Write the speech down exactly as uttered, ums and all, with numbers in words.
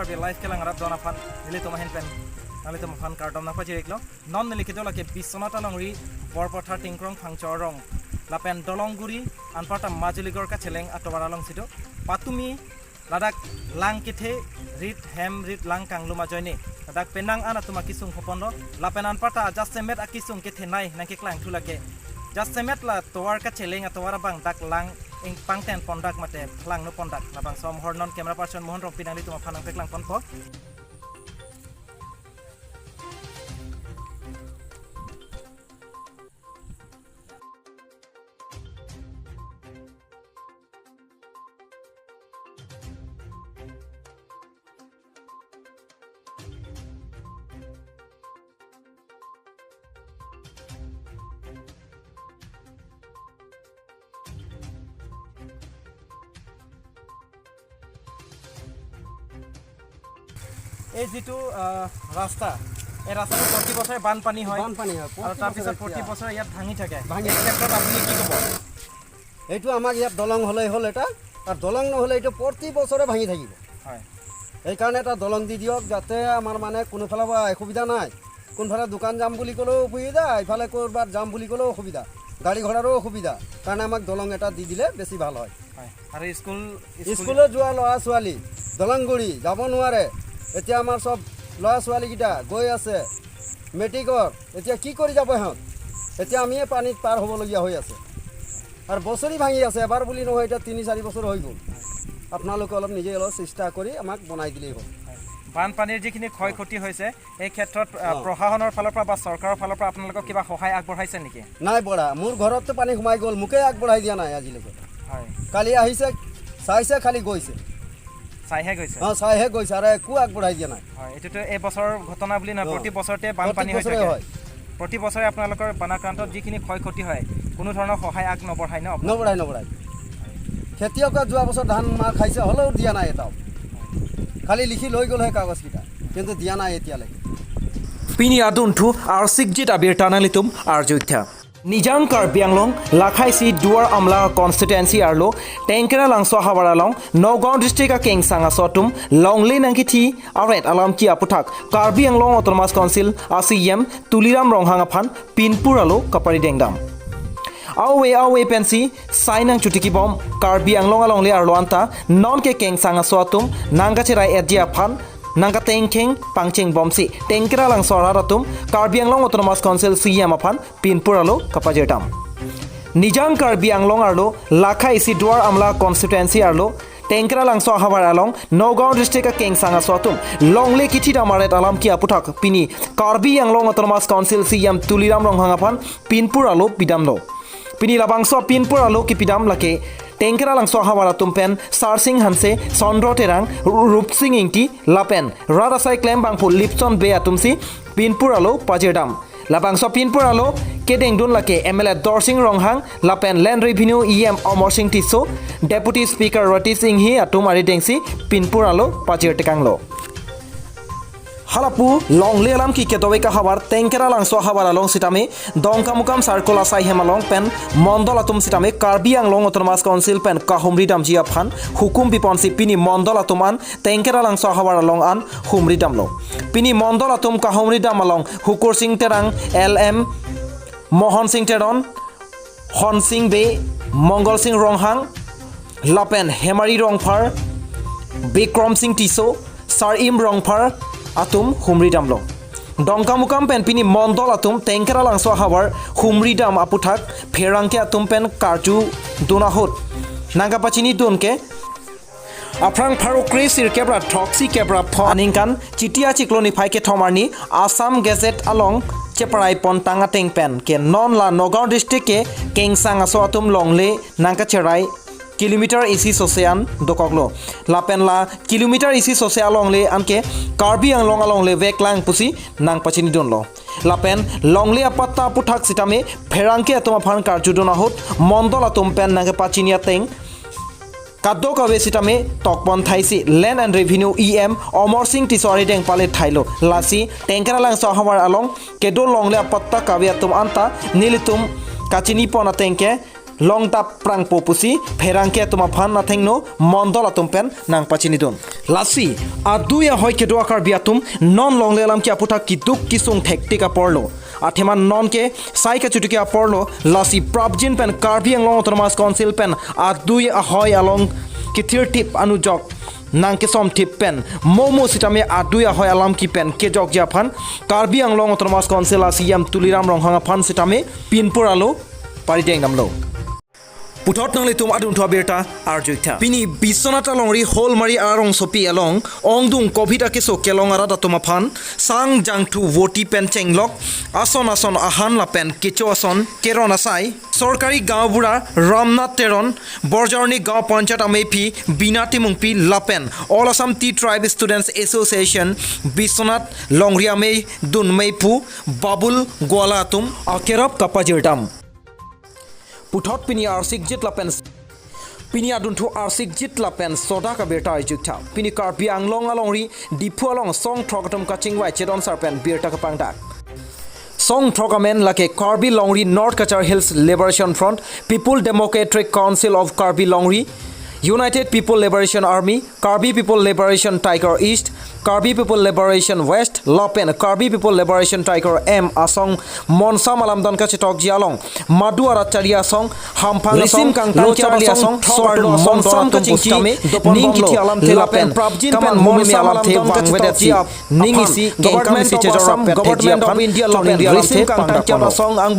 Live kelang rapdun aphan nelitum ahin pen nanglitum aphan kardom nangpajir-iklo. Non neli kedo lake Biswanath alongri Borpathar Tingkrong Phangcho arong lapen Dolongguri anparta Majuligor kacheleng atovar alongsi do. Patumi ladak lang kethe, rit hem rit lang kanglum ajoine ladak penang an atum akesung khoponlo. Lapen anparta jasemet akesung kethenei nangkeklangthu lake. Jasemet la tovar kacheleng atovar abang dak lang ingpangten pondak mate phlangno pondak. Labangso amahor non camera person Mohan Rongpi nanglitum aphan nangpeklang ponpo. এই যিটো আহ, ৰাস্তা, এই ৰাস্তাটো প্ৰতি বছৰে বানপানী হয়। বানপানী হয়, আৰু প্ৰতি তাৰপিছত বছৰে প্ৰতি এতিয়া। বছৰে ইয়াত ভাঙি থাকে। ভাঙি এই থাকে। ক্ষেত্ৰত আপুনি কি ক'ব? এইটো আমাক ইয়াত দলং হ'লেই হ'ল এটা, আৰু দলং নহ'লে এইটো প্ৰতি বছৰে ভাঙি থাকিব। হয়। সেইকাৰণে এটা দলং দি দিয়ক, যাতে আমাৰ মানে কোনোফালৰ পৰা অসুবিধা নাই। কোনফালে দোকান যাম বুলি ক'লেও অসুবিধা, ইফালে ক'ৰবাত যাম বুলি ক'লেও অসুবিধা, গাড়ী ঘোঁৰাৰো অসুবিধা। কাৰণে আমাক দলং এটা দি দিলে বেছি ভাল হয়। হয়। আৰু স্কুল, স্কুল স্কুলত যোৱা ল'ৰা ছোৱালী দলংগুৰি যাব নোৱাৰে। এতিয়া আমাৰ চব ল'ৰা ছোৱালীকেইটা গৈ আছে মেট্ৰিকৰ, এতিয়া কি কৰি যাব সিহঁত? এতিয়া আমিয়ে পানীত পাৰ হ'বলগীয়া হৈ আছে। আৰু বছৰি ভাঙি আছে, এবাৰ বুলি নহয়, এতিয়া তিনি চাৰি বছৰ হৈ গ'ল। আপোনালোকে অলপ নিজে অলপ চেষ্টা কৰি আমাক বনাই দিলেই হ'ল। বানপানীৰ যিখিনি ক্ষয় ক্ষতি হৈছে, এই ক্ষেত্ৰত আহ, অ। প্ৰশাসনৰ ফালৰ পৰা বা চৰকাৰৰ ফালৰ পৰা আপোনালোকক কিবা সহায় আগবঢ়াইছে নেকি? নাই বঢ়া, মোৰ ঘৰততো পানী সোমাই গ'ল, মোকে আগবঢ়াই দিয়া নাই আজিলৈকে। হয়। কালি আহিছে, চাইছে, খালি গৈছে। চাইহে গৈছে? অ, চাইহে গৈছে, আৰু একো আগবঢ়াই দিয়া নাই। হয়, এইটোতো এই বছৰৰ ঘটনা বুলি নহয়, অ। প্ৰতি বছৰতে বানপানী প্ৰতি হৈ বছৰে থাকে। হয়। প্ৰতি বছৰে আপোনালোকৰ বানাক্ৰান্তত যিখিনি ক্ষয় ক্ষতি হয়, কোনো ধৰণৰ সহায় আগ নবঢ়ায় ন আপোনালোকে? নবঢ়ায়, নবঢ়ায়। খেতিয়কে যোৱা বছৰ ধান মাৰ খাইছে, হ'লেও দিয়া নাই এটাও। খালি লিখি লৈ গ'লহে কাগজকেইটা, কিন্তু দিয়া নাই এতিয়ালৈকে। Pini adunthu arsikjit abirta nanglitum arju-iktha. Nijang Karbi Anglong, lakhai isi Duar Amla constituency arlo, Tengkera Langso ahavar along, Nagaon district akengsang aso atum, longle nangkithi aret alam ki aputhak, Karbi Anglong Autonomous Council a C E M Tuliram Ronghang aphan, pinpur alo kaparidengdam. Awe awe pensi, sai nangchutikibom, Karbi Anglong alongle arlo anta, non kekengsang aso atum, nangkacherai-etji aphan, nangkatengkheng pangchengbomsi, Tengkera Langso arat atum, Karbi Anglong Autonomous Council C E M aphan, pinpur alo kapajirdam. Nijang Karbi Anglong arlo, lakhai isi Duar Amla constituency arlo, Tengkera Langso ahavar along, Nagaon district akengsang aso atum, longle kithidam aret alam ki aputhak, pini Karbi Anglong Autonomous Council C E M Tuliram Ronghang aphan, pinpur alo pidamlo. Pini labangso pinpur alo kipidam lake, Tengkera Langso ahavar atum pen, Sarsing Hanse, Sondro Terang, Rupsing Ingti, lapen, rat asai klembangpo Lipson Bey atumsi, pinpur alo pajirdam. Labangso pinpur alo, kedengdun lake M L A Dorsing Ronghang, lapen Land Revenue E M Amarsing Tisso, Deputy Speaker Ratish Enghi atum aridengsi pinpur alo pajirtekanglo. Halapu, longle alam ki kedovek ahavar, Tengkera Langso ahavar along sitame, Dongkamukam circle asai hem along pen, mondol atum sitame, Karbi Anglong Autonomous Council pen kahumridamji aphan, hukum piponsi pini mondol atum an, Tengkera Langso ahavar along an, humridamlo. Pini mondol atum kahumridam along, Hukursing Terang, L M, Mohonsing Teron, Honsing Bey, Mongolsing Ronghang, lapen Hemari Rongphar, Bikramsing Tisso, Sarim Rongphar atum humridamlo. Dongkamukam pen pini mondol atum Tengkera Langso ahavar humridam aputhak pherangke atum pen karjudun ahut nangkapachinidun ke, aphrang pharo kre sirkep ra throksi kep ra pho aningkan Chiti achiklo niphai kethom arni Assam Gazette along cheparai pontang ateng pen ke non la Nagaon district kekengsang aso atum longle nangkacherai kilometer isi sose an dokoklo. Lapen la kilometer isi sose alongle anke Karbi Anglong alongle veklang pusi nangpachinidunlo. Lapen longle apatta aputhak sitame pherangke atum aphan karjudun ahut mondol atum pen nangkepachini ateng kadokave sitame tokpon thaisi Land and Revenue E M Amarsing Tisso arideng pale thailo. Lasi Tengkera Langso ahavar along kedo longle apatta kave atum anta nelitum kachinipon ateng ke longdap prangpo pusi pherangke atum aphan athengno mondol atum pen nangpachinidun. Lasi adui ahoi kedo a-Karbi atum non longle alam ke aputhak kiduk kisung thektik aporlo. Athema non ke sai kachotiki aporlo, lasi prapjin pen Karbi Anglong Autonomous Council pen adui ahoi along kethirthip anujok nangkesomthip pen momo sitame adui ahoi alam kepen kejokji aphan Karbi Anglong Autonomous Council a-C E M Tuliram Ronghang aphan sitame pinpur alo parideng damlo. Puthot nanglitum adunthu abirta arjuitha. Pini Biswanath alongri Holmari arongsopi along ongdung covid akeso kelong arat atum aphan sang jangthu voti pen chenglok ason ason ahan lapen kecho ason keron asai Sorkari Gaonbura Ramnath Teron, Borjarni Gaon Panchayat amephi Bina Timungpi lapen All Assam Tea Tribe Students Association Biswanath longri amei dun meiphu Babul Gwala atum akerap kapajirdam. Puthot pini arsikjit lapen pini adunthu arsikjit lapen sodak abirta arjuitha. Pini Karbi Anglong alongri Diphu along song throk atum kachingvai chedon sar pen birta kapangdak. Song throk amen lake Karbi Longri North Cachar Hills Liberation Front, People Democratic Council of Karbi Longri, United People Liberation Army, Karbi People Liberation Tiger East, Karbi People Liberation West lapen Karbi People Liberation Tiger M asong monsam alamdon kachetokji along madu arat chari asong hamphang risim asong kangtang lo char charli asong asong thor thor lo asong monsam don atum kachingki pusi tame ning dopon bomlo kithi alamthe lapen lapen prapjin kaman pen mumi monsam alamthe alamdon vangvedet kachetokji si ap ning aphan isi government gengkam si of chejor Assam, rapet theji government of aphan India lapen India risim alamthe kangtang pangdak char panglo. Asong ang